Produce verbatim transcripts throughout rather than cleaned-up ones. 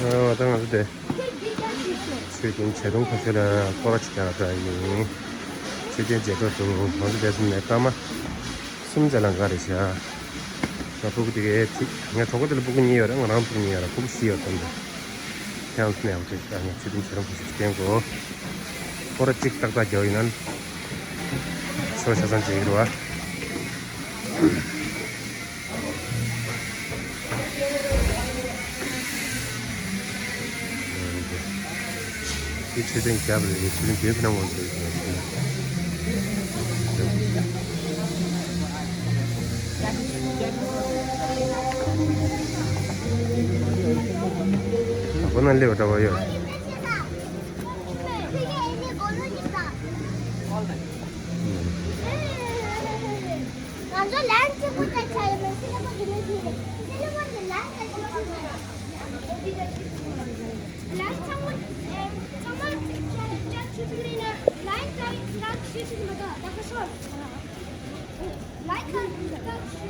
ཨ་ད་ང་ཚོ་དེ་མཆོད་རྟེན་བྱེ་ཐང་ཁ་ཤོར་ལ་སྐོར་ར་ཅིག་རྒྱག་འགྲོ་ཡིན། མཆོད་རྟེན་མཇལ་འཕྲོ་འདུག་ང་ཚོ་དེ་སོང་ནས་སྐར་མ་གསུམ་ཙམ་ལ་འགག་རེད་ཤག་ང་ཕྲུ་གུ་དེ་གའི་ཚིག་ངའི་གྲོགས་པོ་དེ་ལ་ཕྲུ་གུ་གཉིས་ཡོད་རེད། ང་རང་ཕྲུ་གུ་གཉིས་ཡོད་རེད། ཕྲུ་གུ་བཞི་ཡོད་དམ་དེ། ཁྱེད་རང་ཚོ་ནས་ཡང་ཅིག་ད་ངས་མཆོད་རྟེན་བྱེ་ཐང་ཁ་ཤོར་ཅིག་བསྟན་དགོས། སྐོར་ར་ཅིག་ཏག་ཏག་རྒྱག་ཡིན་ན་ཚོ་ཆ་ཚང་བྱེད་ཀྱི་རེད་བ། འདི་མཆོད་རྟེན་རྒྱབ་རེད། མཆོད་རྟེན་དེ་ཕི་ནང་ངོ་ཚོས་ཡོད་རེད། ཁོ་ན་སླེབས་པ་འདྲ་བ་ཡོད། ང་ཚོ་ལན་གཅིག་པུ་ལྟ་ཆ་ཡོད་མེད་སི་ལེ་པོ་འདི་ནས་ཤེས་རེད། སི་ལེ་པོ་འདི་ལན་གཅིག་པུ་ལྟ་ཆ་ཡོད་མེད། ལན་ཚང་མ་ཚང་མ་ཆ་ཆུ་ཚུགས་རེད་ན་ལན་ཚང་ལན་ཆུ་ཚུགས་མ་གཏོགས་ད་ག་སོང་། ལན་ཚང་ལན་ཆུ་ཚུགས་མ་གཏོགས།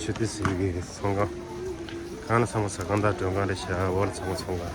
ཆུ་ཏི་སི་གི་ཚོང་ཁང་། གང་ལ་ཚང་མ་ཟ་ཁང་དང་མགྲོན་ཁང་རེད་ཤག་འོག་ལ་ཚང་མ་ཚོང་ཁང་།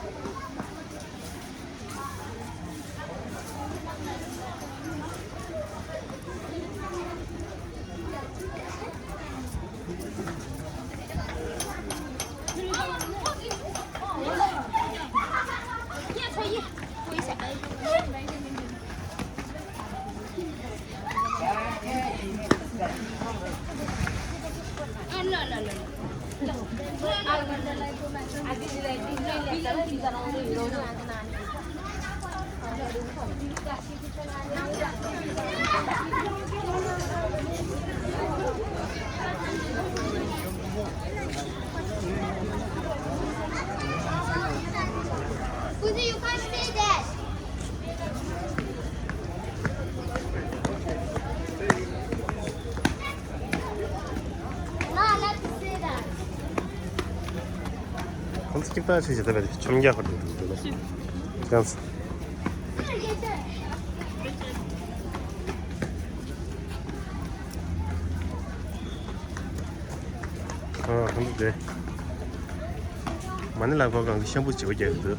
Kuzi, you can't say that. You're not allowed to say that. ཁོང་ཚོ་གཅིག་པ་ཆུ་ཞིག་ད་བས་ཆུམ་རྒྱག་ཁར་འགྲོ་འདུག་ལ། ཅང་ས། ཨ་ཁོང་ཚོ་དེ། མ་ཎི་ལག་པ་གང་གི་ཤམ་བུ་བྱེད་པ་རྒྱག་གི་འདུག་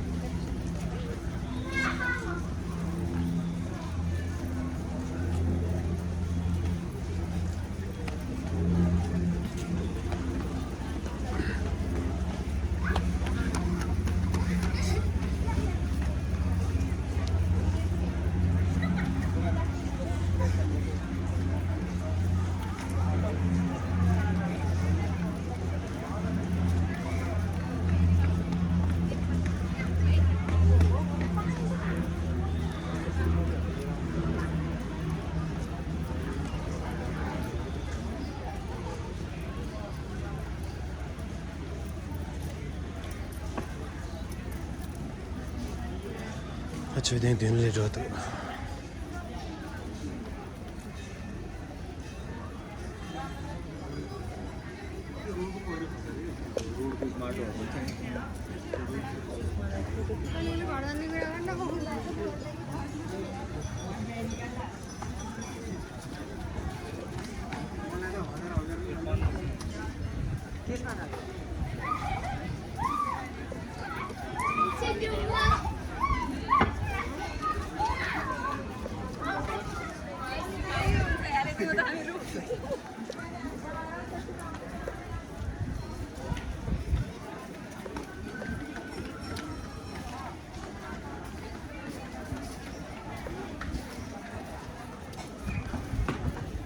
ཨ་མཆོད་རྟེན་མདུན་ལ་འགྲོ་འདུག་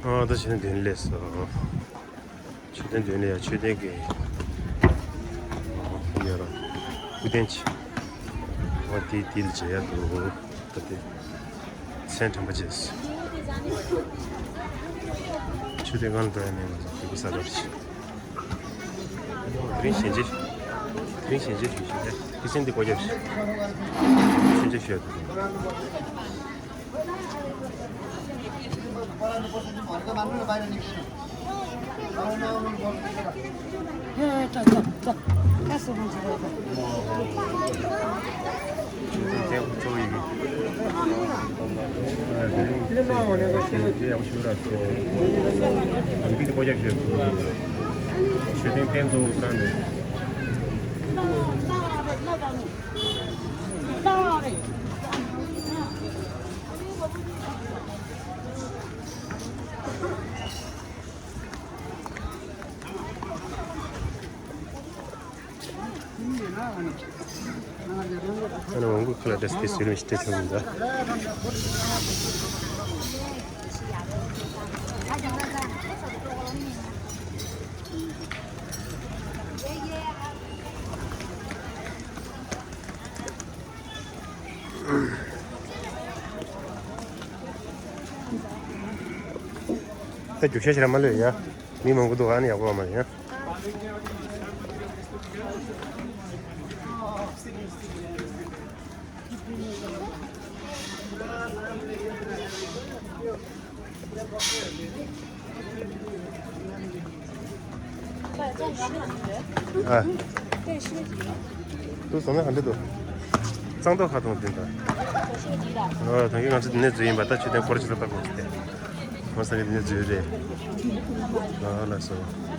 ཨ་ད་ཕྱི་ནས་མདུན་ལས་སོ། མཆོད་རྟེན་མདུན་ལས་ཡ་མཆོད་རྟེན་གྱི་ཡ་ར་སྐུ་རྟེན་ཆེ། ཨ་དེ་དེ་ལ་མཇལ་ཡ་འདུག་ད་དེ་མཚན་དྲན་པ་བྱས། མཆོད་རྟེན་སྒང་ལ་འགྲོ་ཡ་མེད་ང་ཚོ་དེ་གུ་ས་རབ་ཆེ། དེ་རིང་གཞན་ཅི། དེ་ཞལ་ཆད་ཞུ་ཞུ་རེད། ཁྱི་སེང་འདི་སྒོ་རྒྱབ་ཞིག་ཞལ་ཆད་ཞུ་ཡ་དེ། ཨ་ནི་ཝང་གུ་ཁ་ལ་འདྲ་སི་སུ་རིམ་ཞིག་སྤྲད་ཆོག་མི་འདུག་ད་རྒྱུག་ཤར་ཞིག་ར་མ་ལོས་ཡ། མི་མང་པོ་འདུག་ཨ་ནི་ཡག་པོ་མ་རེད་ཡ། ཨ། ཏུ་སོང་ན་ག་འདྲ་འདུག་གཙང་ཏོག་ཁ་ཐོང་དེ་འདྲ། ཨ། ད་གིན་ང་ཚོ་འདི་ནས་འཛུལ་ཡིན་པ། ད་ཆུ་ཐེངས་སྐོར་ཅིག་ལ་ལྟ་དགོས་ཟེར་ཏེ། ང་ཚོ་འདི་ནས་འཛུལ་རེད། ཨ་ལགས་སོ།